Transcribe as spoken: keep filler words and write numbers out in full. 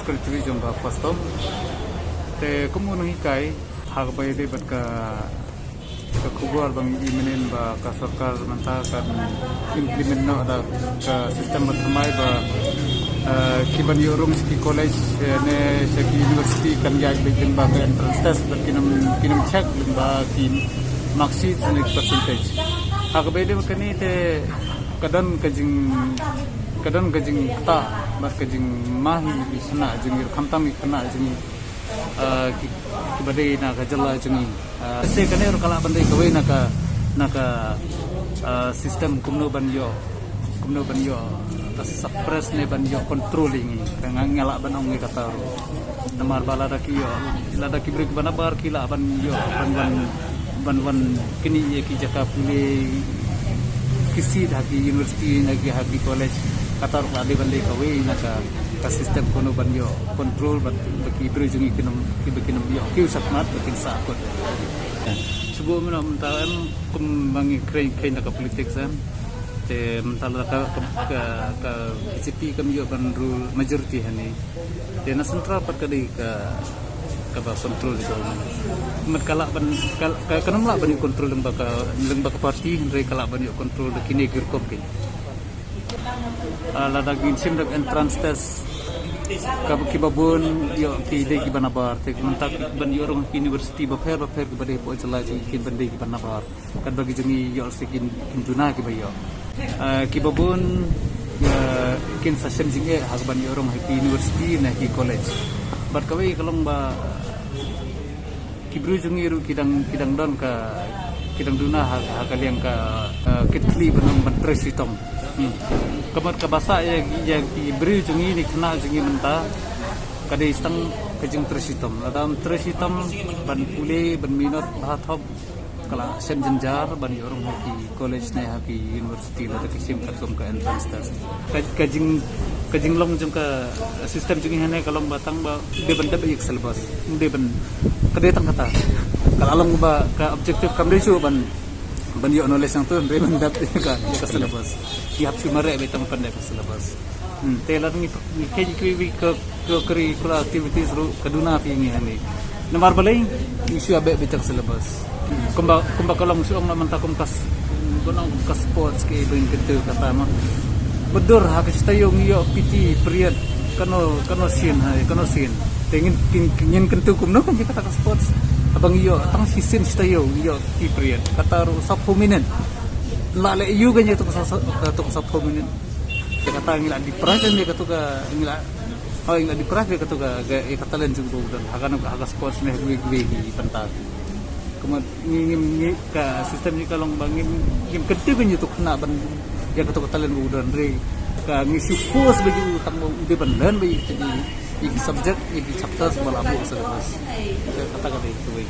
Secretary jong ka FASTOM. Te kum u nonghikai, ha kaba ïadei bad ka, ka khubor ba ngi i mynnin ba ka sorkar mynta kan implement noh da ka system ba thymmai ba, eh, ki ban ïoh rung sha ki college, eh, ne sha ki university kan ïaid beit lyngba ka entrance test, bad kin ym, kin ym check lyngba ki marksheet ne percentage. Ha kaba ïadei bad kane te ka don ka jing, ka don ka jingktah bad ka jingma hi ki khynnah jong ngi, khamtam ki khynnah jong ngi, ah, ki, kiba dei na ka jylla jong ngi. Ah, se kane ruh ka lah ban dei kawei na ka, na ka, ah, system kumno ban ïoh, kumno ban ïoh ka suppress ne ban ïoh control ïa ngi. Ka nga, nga lah ban ong ïa kata ruh. Namar ba lada ki ïoh, lada ki briew kiba nabar ki lah ban ïoh, ban, ban, ban wan knieh ïa ki jaka pule, ki seat ha ki university ne ki, ha ki college. Kata ruh ka dei ban dei kawei na ka, ka system kumno ban ïoh control bad ba ki briew jong ngi kin ym, kiba kin ym ïoh kiew shakhmat ba kin sah kut. Shu buh mynno mynta em, kum ba ngi kren, kren na ka politics em. Te mynta la ka, ka, ka, ka BJP kam ïoh ban rule majority hangne. Te na central pat ka dei ka, kaba control ïa ka government. Mat ka lah ban, ka, ka, kan ym lah ban ïoh control lyngba ka, lyngba ka party, hynrei ka lah ban ïoh control da kine ki rukom ki. Ah, lada ngin shim da ka entrance test, ka, kiba bun ïoh ki dei kiba nabar, te mynta ki ban ïoh rung ki university bapher bapher kiba dei hapoh jylla jong ngi kin ban dei kiba nabar. Katba ki jong ngi ïoh lehse kin, kin duna kiba ïoh. Ah, kiba bun, ah, kin sa shem jingeh ha kaban ïoh rung ha ki university ne ki college. Bad kawei ka long ba ki briew jong ngi ruh ki dang, ki dang don ka, ki dang duna ha, ha ka liang ka, ah, kit khlieh ban, ban trei shitom. Hmm. Ka mut kaba sah ïa, ïa ki briew jong ngi ne khynnah jong ngi mynta ka dei tang ka jingtrei shitom. Lada ym trei shitom ban pule, ban minot bha thop, ka la shem jynjar ban ïoh rung ha ki college ne ha ki university lada ki shim katkum ka entrance test. Ka, ka jing, ka jinglong jong ka system jong ngi hangne ka long ba tang ba dei ban dep ïa ka syllabus. Dei ban, ka dei tang kata. Ka la long ba ka objective kam dei shuh ban, ban ïoh knowledge nangto, dei ban dep ïa ka, ïa ka syllabus. Ki hap shu mareh beit tang ban dep ka syllabus. Hmm, te lada ngi, ngi kheiñ kiwei kiwei ka, ka curricular activities ruh ka duna phi ngi hangne. Namar balei, ngi shu ïa beh beit tang syllabus. Kumba, kumba ka long shu ong na mynta kum ka s-, ba ong ka sports, kiei ba ngin kyntu kata ma. Ba dur ha ka shi taïew ngi ïoh P T period, kano, kano sien, hai, kano sien. Te ngin, ngin, ngin kyntu kumno kan ïa kata ka sports. Haba ngi ïoh tang shisien shi taïew ngi ïoh P T period. Kata ruh sawphew minit. La leh ïa u kan ïa tu ka sa, sa, tu ka sawphew minit. Te kata ngi la deprive ïa katu ka, ngi la, oh, ngi la deprive ïa katu ka, ka, ïa ka talent jong u ba u don ha ka, ha ka sports ne ha kiwei kiwei ki bynta. Kumno ngi, ngi, ngi, ka system ngi ka long ba ngi, ngi kyntu ka ngi tu khynnah ban ïa katu ka talent ba u don, hynrei ka ngi shu force ba u tang ba u dei ban learn ba ïa ki, ïa ki subject, ïa ki chapters ba la buh ha syllabus. Te kata ka dei kawei.